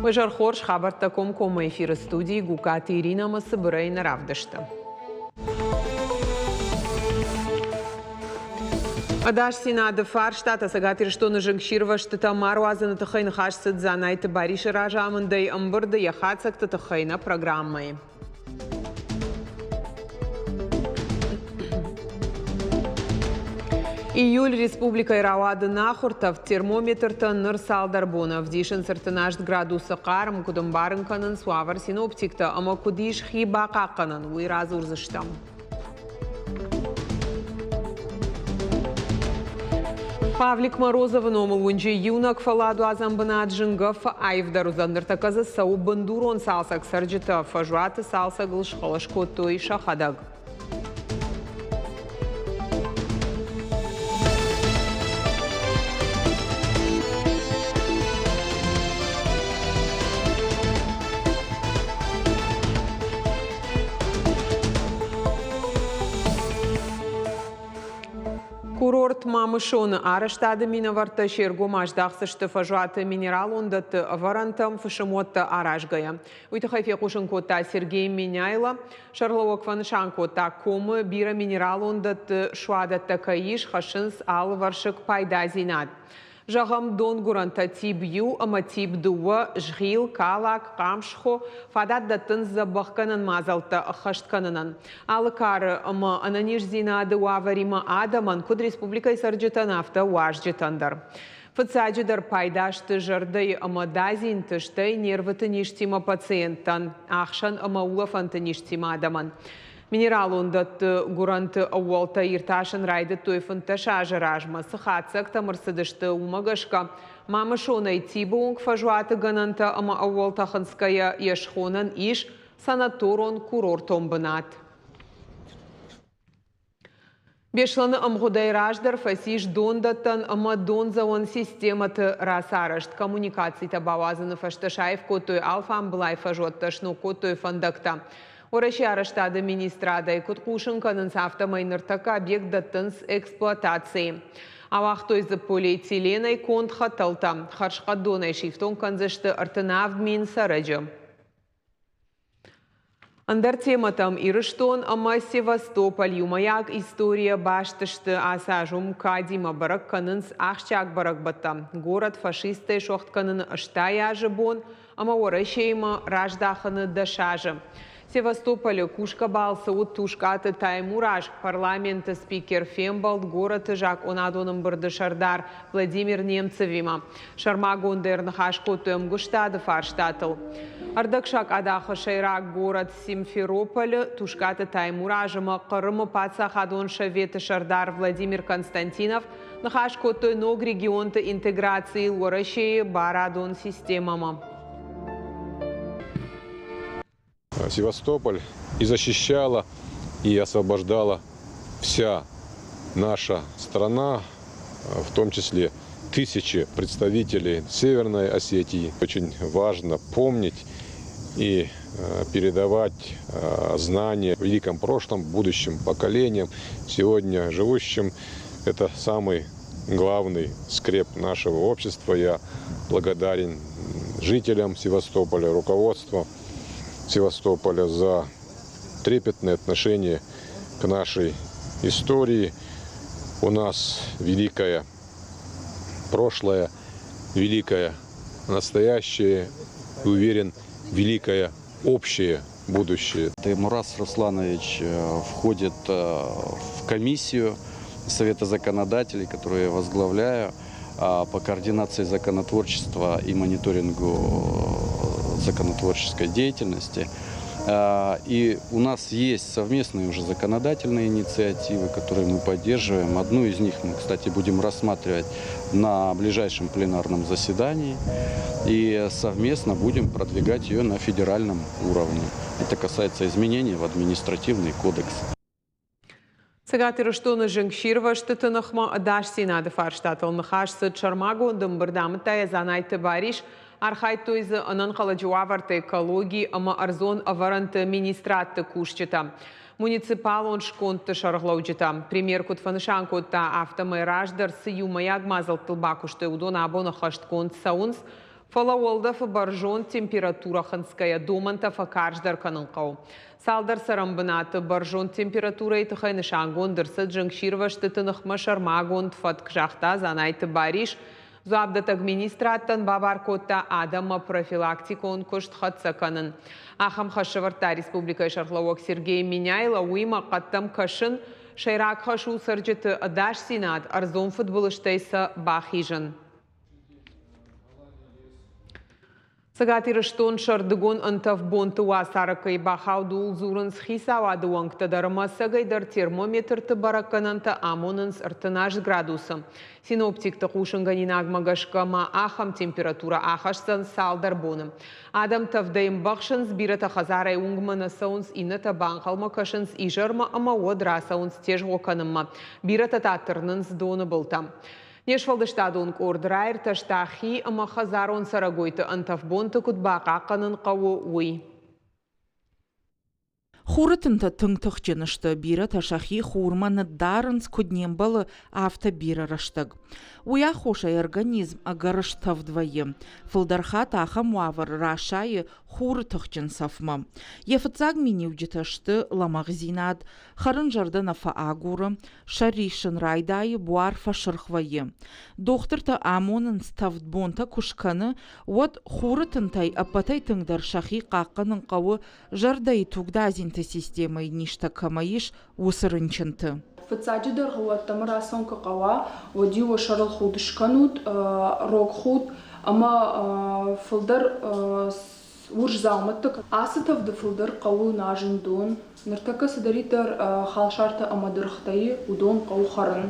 Уый зӕр хорз хабӕрттӕ комкоммӕ эфиры студийы Гукаты Иринӕ ӕмӕ цыбырӕй нӕ равдысты. Ӕдасдзинады фарстатӕ Цӕгат Ирыстоны зынгсирвӕзтытӕ ма руадзыны тыххӕй ныхас цыд Дзанайты Барисы разамындӕй ӕмбырды йӕ хатдзӕгты тыххӕй нӕ программӕйы. Июль республикӕйы рауады нахуыртӕвд термометртӕ ныр цалдӕр боны ӕвдисынц 38 градусы хъарм, куыд ӕмбарын кӕнынц уавӕр синоптиктӕ ӕмӕ куыд ис хи бахъахъхъӕнӕн, уый радзурдзыстӕм. Павлик Морозовы номыл уынджы иунӕг фӕлладуадзӕн бынат зынгӕ фӕаивдӕр уыдзӕн. Ныртӕккӕ дзы цӕуы бындурон цалцӕг. Цӕрджытӕ фӕзуаты цалцӕгыл схъӕлӕс кодтой сӕхӕдӕг. Курорт Мамысоны арӕзтады минӕвӕрттӕ се ргом аздахдзысты фӕзуаты минералон дӕтты ӕвӕрӕнтӕм фысымуӕттӕ аразгӕйӕ. Уый тыххӕй фехъусын кодта Сергей Меняйло. Сӕргълӕууӕг фӕнысан кодта, комы бирӕ минералон дӕтты суадӕттӕ кӕй ис, хӕссынц алывӕрсыг пайдадзинад. Зӕгъӕм, донгуырӕнтӕ тип иу ӕмӕ тип дыууӕ, згъил, калак, хъамсхо фадат дӕттынц дзӕбӕхгӕнӕн мадзӕлттӕ ӕххӕст кӕнынӕн. Алы кары ӕмӕ ӕнӕниздзинады уавӕримӕ адӕмӕн, куыд республикӕйы цӕрджытӕн, афтӕ уазджытӕн дӕр. Фыццаджыдӕр пайда сты зӕрдӕйы ӕмӕ дадзинты, стӕй нервыты низтимӕ пациенттӕн, ахсӕн ӕмӕ улӕфӕнты низтимӕ адӕмӕн. Минералон дӕтты гуырӕнты ӕууӕлтӕ иртасын райдыдтой 15 азы размӕ. Цы хатдзӕгтӕм ӕрцыдысты, уымӕ гӕсгӕ Мамысонӕй Тибы онг фӕзуаты гӕнӕнтӕ ӕмӕ ӕууӕлтӕ хынцгӕйӕ йӕ схонӕн ис санаторон-курортон бынат. Беслӕны ӕмгъуыдӕй раздӕр фӕцис дондӕттӕн ӕмӕ дондзӕуӕн системӕты рацарӕзт. Коммуникацитӕ бауадзыны фӕстӕ саив кодтой алфамбылай фӕзуӕттӕ, сног кодтой фӕндӕгтӕ. Уӕрӕсейы арӕзтады министрадӕй куыд хъусын кӕнынц, афтӕмӕй ныртӕккӕ объект дӕттынц эксплуатацийы. Ауагътой дзы полиэтиленӕй конд хӕтӕлтӕ. Хӕрзхъӕд донӕй сифтонг кӕндзысты 37 мин цӕрӕджы. Ӕндӕр темӕтӕм Ирыстон ӕмӕ Севастополь иумӕйаг историйӕ баст сты. Ацы аз уым кадимӕ бӕрӕг кӕнынц ахсджиаг бӕрӕгбӕттӕ. Горӕт фашисттӕй суӕгъд кӕныны 80 азы бон ӕмӕ Уӕрӕсеимӕ раздахыны дӕс азы. Севастополы кусгӕ балцы уыд Тускъаты Таймураз, парламенты спикер фембӕлд горӕты закъонадон ӕмбырды сӕрдар Владимир Немцевимӕ. Сӕрмагондӕй ӕрныхас кодтой ӕмгуыстады фарстатыл. Ӕрдӕгсакъадахы сӕйраг горӕт Симферополы Тускъаты Таймураз ӕмӕ Хъырымы паддзахадон советы сӕрдар Владимир Константинов ныхас кодтой ног регионты интеграцийыл Уӕрӕсейы барадон системӕмӕ. Севастополь и защищала, и освобождала вся наша страна, в том числе тысячи представителей Северной Осетии. Очень важно помнить и передавать знания о великом прошлом, будущим поколениям, сегодня живущим. Это самый главный скреп нашего общества. Я благодарен жителям Севастополя, руководству Севастополя за трепетное отношение к нашей истории. У нас великое прошлое, великое настоящее, уверен, великое общее будущее. Таймураз Русланович входит в комиссию Совета законодателей, которую я возглавляю, по координации законотворчества и мониторингу законотворческой деятельности. И у нас есть совместные уже законодательные инициативы, которые мы поддерживаем. Одну из них мы, кстати, будем рассматривать на ближайшем пленарном заседании. И совместно будем продвигать ее на федеральном уровне. Это касается изменений в административный кодекс. Цӕгат Ирыстоны зынгсирвӕзтыты ныхмӕ ӕдасдзинады фарстатыл ныхас цыд сӕрмагонд ӕмбырд амыдта йӕ Дзанайты Барис. Архайдтой дзы ӕнӕнхъӕлӕджы уавӕрты экологи ӕмӕ ӕрдзон ӕвӕрӕнты министрадты кусджытӕ, муниципалон скондты сӕргълӕуджытӕ. Премьер куыд фӕнысан кодта, афтӕмӕй раздӕр цы иумӕйаг мадзӕлттыл бакуыстой, уыдон абон ӕххӕстгонд цӕуынц. Фӕлӕ уӕлдӕфы бӕрзонд температурӕ хынцгӕйӕ домӕнтӕ фӕкарздӕр кӕнын хъӕуы. Цалдӕр цӕрӕнбынаты бӕрзонд температурӕйы тыххӕй нысангонд ӕрцыд зынгсирвӕзтыты ныхмӕ сӕрмагонд фӕтк, загъта Дзанайты Барис. Дзуапдӕттӕг министрадтӕн бабар кодта адӕммӕ профилактикон куыст хӕццӕ кӕнын. Ахӕм хӕс сӕвӕрдта республикӕйы сӕргълӕууӕг Сергей Меняйло. Уыимӕ хъӕдтӕм кӕсын сӕйраг хӕс у цӕрджыты ӕдасдзинад, ӕрдзон фыдбылызтӕй сӕ бахизын. Цӕгат Ирыстон сӕрдыгон ӕнтӕф бонты уацары кӕй бахауд, ууыл дзурынц хицауады уӕнгтӕ дӕр ӕмӕ ӕцӕгӕйдӕр термометрты бӕрӕггӕнӕнтӕ амонынц 38 градусы. Синоптикты хъусынгӕнинагмӕ гӕсгӕ ма ахӕм температурӕ ахӕсдзӕн цалдӕр боны. Адӕм тӕвдӕй ӕмбӕхсынц, бирӕтӕ хӕдзарӕй уынгмӕ нӕ цӕуынц, иннӕтӕ банхъӕлмӕ кӕсынц изӕрмӕ ӕмӕ уӕд рацӕуынц тезгъо кӕнынмӕ. Бирӕтӕ та тырнынц доны былтӕм. Не сфӕлдыстадон къорд раиртӕста хи ӕмӕ хӕдзарон цӕрӕгойты ӕнтӕф бонты куыд бахъахъхъӕнын хъӕуы, уый. Хуры тынтӕ тынг тыхджын сты, бирӕтӕ сӕхи хурмӕ ныддарынц, куыд не мбӕлы, афтӕ бирӕ рӕстӕг. Уый аххосӕй организм ӕгӕр стӕвд вӕййы. Фылдӕр хатт ахӕм уавӕр расайы хуры тыхджын цӕфмӕ. Йӕ фыццаг миниуджытӕ сты лӕмӕгъдзинад, хӕрын зӕрдӕ нӕ фӕагуры, сӕр риссын райдайы, буар фӕсырх вӕййы. Дохтыртӕ амонынц, тӕвд бонтӕ куы скӕны, уӕд хуры тынтӕй ӕппӕтӕй тынгдӕр сӕхи хъахъхъӕнын хъӕуы зӕрдӕйы тугдадзинты системӕйы низтӕ кӕмӕ ис, уыцы рынчынты. Фыццаджыдӕр уӕддӕмӕ рацӕуын куы хъӕуа, уӕд-иу уӕ сӕрыл худ скӕнут, рог худ ӕмӕ фылдӕр урс дзаумӕтты. Ацы тӕвды фылдӕр хъӕуы нуазын дон. Ныртӕккӕ цыдӕриддӕр халсартӕ ӕмӕ дыргътӕ и, уыдон хъӕуы хӕрын.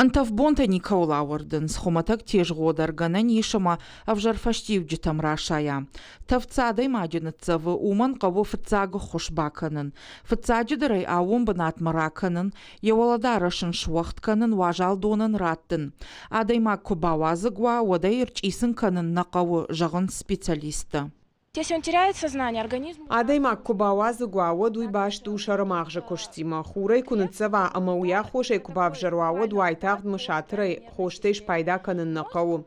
Ӕнтӕф бонтӕ никӕуыл ауӕрдынц, хуымӕтӕг тезгъо дӕр гӕнӕн ис ӕмӕ ӕвзӕр фӕстиуджытӕм расайа. Тӕвд цы адӕймаджы ныццӕвы, уымӕн хъӕуы фыццаг ӕххуыс бакӕнын. Фыццаджыдӕр ӕй аууон бынатмӕ ракӕнын, йӕ уӕлӕдарӕс ын суӕгъд кӕнын, уазал донӕн раттын. Адӕймаг куы бауадзыг уа, уӕд ӕй ӕрчъицын кӕнын нӕ хъӕуы, зӕгъынц специалисттӕ. Адӕймаг куы бауадзыг уа, уӕд уый баст у сӕрымагъзы куыстимӕ. Хурӕй куы ныццӕва ӕмӕ уый аххосӕй куы бавзӕр уа, уӕд уайтагъд мысатырӕй хостӕй спайда кӕнын нӕ хъӕуы.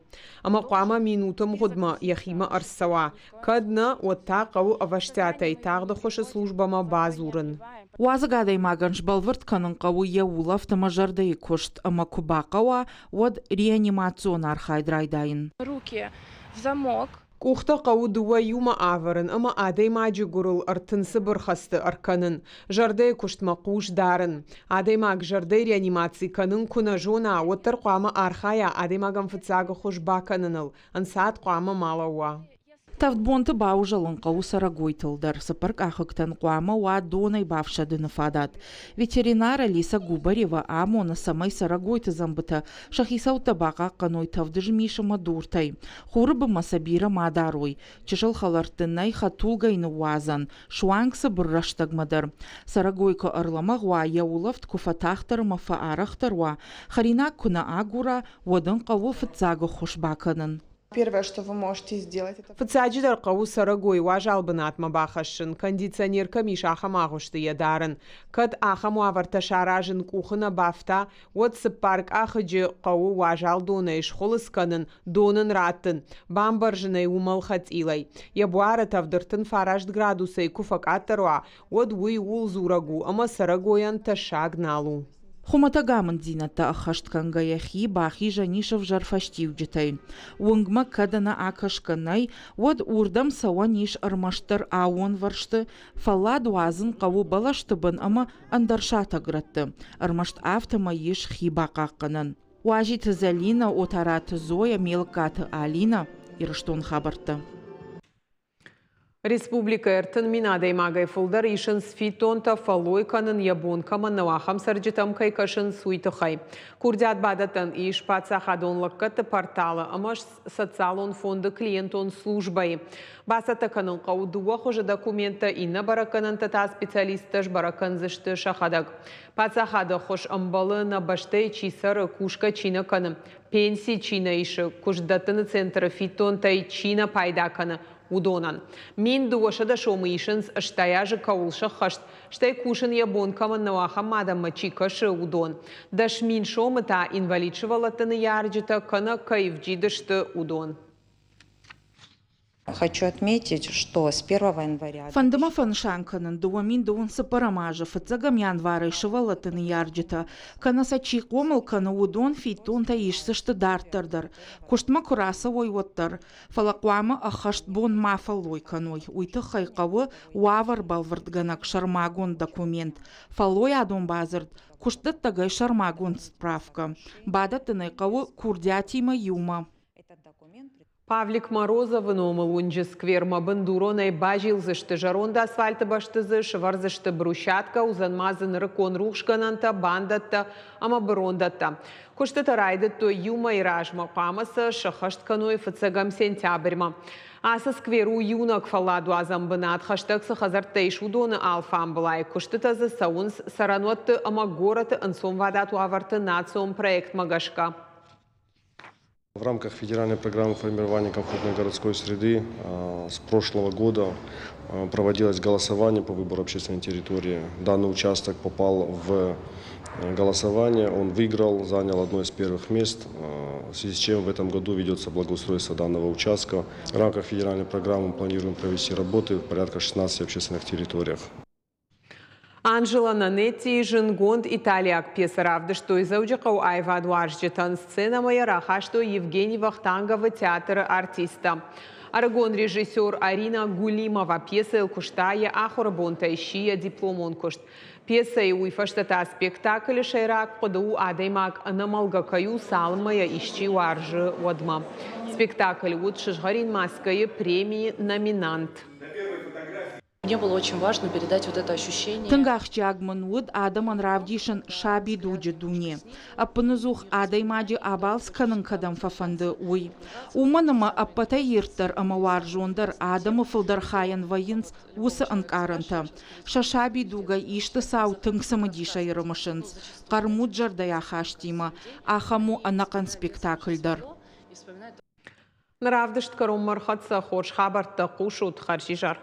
Ӕмӕ хъуамӕ минуты мгъуыдмӕ йӕхимӕ ӕрцӕуа. Кӕд нӕ, уӕд та хъӕуы ӕвӕстиатӕй тагъд ӕххуысы службӕмӕ бадзурын. Уадзыг адӕймагӕн сбӕлвырд кӕнын хъӕуы йӕ улӕфт ӕмӕ зӕрдӕйы куыст ӕмӕ куы бахъӕуа, уӕд реанимацион архайд райдайын. Руки в замок. Къухтӕ хъӕуы дыууӕ иумӕ ӕвӕрын ӕмӕ адӕймаджы гуырыл 30 цыбыр хӕсты ӕркӕнын, зӕрдӕйы куыстмӕ хъус дарын. Адӕймаг зӕрдӕйы реанимаци кӕнын куы нӕ зона, уӕддӕр хъуамӕ архайа адӕймагӕн фыццаг ӕххуыс бакӕныныл, ӕнцад хъуамӕ ма лӕууа. Тӕвд бонты баузӕлын хъӕуы цӕрӕгойтыл дӕр, цыппӕркъахыгтӕн хъуамӕ уа донӕй бафсадыны фадат. Ветеринар Алиса Губарева амоны, цӕмӕй цӕрӕгойты дзӕмбытӕ сӕ хицӕуттӕ бахъахъхъӕной тӕвды змис ӕмӕ дуртӕй. Хуры бынмӕ сӕ бирӕ ма дарой. Чысыл хӕлӕртты нӕй хӕдтулгӕйы ныууадзӕн, суанг цыбыр рӕстӕгмӕ дӕр. Цӕрӕгой куы ӕрлӕмӕгъ уа, йӕ улӕфт куы фӕтагъддӕр ӕмӕ фӕарӕхдӕр уа, хӕринаг куы нӕ агура, уӕд ын хъӕуы фыццаг ӕххуыс бакӕнын. Первое, что вы можете сделать, это Фыццаджыдӕр хъӕуы цӕрӕгой уазал бынатмӕ бахӕссын, кондиционер кӕм ис, ахӕм агъуысты йӕ дарын. Кӕд ахӕм уавӕртӕ саразын къухы нӕ бафта, уӕд цыппаркъахыджы хъӕуы уазал донӕй схуылыдз кӕнын, дон ын раттын, бамбӕрзын ӕй уымӕл хӕцъилӕй. Йӕ буары тӕвд 39 градусӕй куы фӕкъаддӕр уа, уӕд уый ууыл дзурӕг у, ӕмӕ цӕрӕгойӕн тӕссаг нал у. Хуымӕтӕг амынддзинӕдтӕ ӕххӕст кӕнгӕйӕ хи бахизӕн ис ӕвзӕр фӕстиуджытӕй. Уынгмӕ кӕд ӕнӕ акӕсгӕ нӕй, уӕд уырдӕм цӕуӕн ис ӕрмӕстдӕр аууонвӕрсты, фӕллад уадзын хъӕуы бӕлӕсты бын ӕмӕ ӕндӕр сатӕгрӕтты. Ӕрмӕст афтӕмӕй ис хи бахъахъхъӕнӕн. Уазиты Зӕлинӕ, Отараты Зоя, Мелыккаты Алинӕ, Ирыстон хабӕрттӕ. Республикӕйы 30 000 адӕймагӕй фылдӕр исынц фиддонтӕ, фӕллой кӕнын йӕ бон кӕмӕн нӕу, ахӕм цӕрджытӕм кӕй кӕсынц, уый тыххӕй. Курдиат бадӕттӕн ис паддзахадон лӕггӕдты порталы ӕмӕ социалон фонды клиентон службӕйы. Бацӕттӕ кӕнын хъӕуы дыууӕ хуызы документтӕ, иннӕ бӕрӕггӕнӕнтӕ та специалисттӕ сбӕрӕг кӕндзысты сӕхӕдӕг. Паддзахады ӕххуыс ӕмбӕлы, нӕ бӕстӕйы чи цӕры, кусгӕ чи нӕ кӕны, пенси чи нӕ исы, куыст дӕттыны центры фиддонтӕй чи нӕ пайда кӕны, уыдонӕн. 1200 сомы исынц, 80 азы кӕуыл сӕххӕст, стӕй кусын йӕ бон кӕмӕн нӕу, ахӕм адӕммӕ чи кӕсы, уыдон. 10 000 сомы та инвалид сывӕллӕтты ныййарджытӕ кӕнӕ кӕй вджид сты, уыдон. Хочу отметить, что с 1 января... Фӕнды мӕ фӕнысан кӕнын, 2024 азы фыццӕгӕм январӕй сывӕллӕтты ныййарджытӕ, кӕнӕ сӕ чи хъомыл кӕны, уыдон фиддонтӕ исдзысты дарддӕр дӕр, куыстмӕ куы рацӕуой, уӕддӕр. Фӕлӕ хъуамӕ ӕххӕст бон ма фӕллой кӕной, уый тыххӕй хъӕуы уавӕр бӕлвырдгӕнӕг сӕрмагонд документ, фӕллойадон бадзырд, куыстдӕттӕгӕй сӕрмагонд справкӕ. Бадӕттын ӕй хъӕуы курдиатимӕ иумӕ. Павлик Морозовы номыл уынджы сквермӕ бындуронӕй базилдзысты. Зӕронд асфальты бӕсты дзы сӕвӕрдзысты брусчаткӕ, уыдзӕн ма дзы нырыккон рухсгӕнӕнтӕ, бандӕттӕ ӕмӕ бырондӕттӕ. Куыстытӕ райдыдтой иу мӕйы размӕ, хъуамӕ сӕ сӕххӕст кӕной фыццӕгӕм сентябрьмӕ. Ацы сквер у иунӕг фӕлладуадзӕн бынат, хӕстӕг цы хӕдзӕрттӕ ис, уыдоны алфамбылай. Куыстытӕ дзы цӕуынц цӕрӕнуӕтты ӕмӕ горӕты ӕнцонвадат уавӕрты национ проектмӕ гӕсгӕ. В рамках федеральной программы формирования комфортной городской среды с прошлого года проводилось голосование по выбору общественной территории. Данный участок попал в голосование, он выиграл, занял одно из первых мест, в связи с чем в этом году ведется благоустройство данного участка. В рамках федеральной программы планируем провести работы в порядка 16 общественных территориях. Анджело Нанеттийы зындгонд италиаг пьесӕ равдыстой Дзӕуджыхъӕуы аивадуарзджытӕн. Сценӕмӕ йӕ рахастой Евгений Вахтанговы театры артисттӕ. Ӕрыгон режиссер Арина Гулимова пьесӕйыл куыста йӕ ахуыры бонтӕй, сси йӕ дипломон куыст. Пьесӕйы уый фӕстӕ та спектаклы сӕйраг хъуыды у адӕймаг ӕнӕмӕлгӕ кӕй у, цалынмӕ йӕ исчи уарзы, уӕдмӕ. Спектакль уыд Сызгъӕрин маскӕйы премийы номинант. Мне было очень важно передать вот это ощущение. Тынг ахсджиаг мын уыд адӕмӕн равдисын сабидуджы дуне. Ӕппынӕдзух адӕймаджы абалц кӕнын кӕдӕм фӕфӕнды, уый. Уымӕн ӕмӕ ӕппӕтӕй ирддӕр ӕмӕ уарзондӕр адӕмы фылдӕр хайӕн вӕййынц уыцы ӕнкъарӕнтӕ. Сӕ сабидугӕй исты цау тынг цымыдисӕй ӕрымысынц, хъӕрмуд зӕрдӕйы ахастимӕ. Ахӕм у ӕнӕхъӕн спектакль дӕр. Ныр равдыст кӕронмӕ ӕрхӕццӕ. Хорз хабӕрттӕ хъусут. Хӕрзизӕр.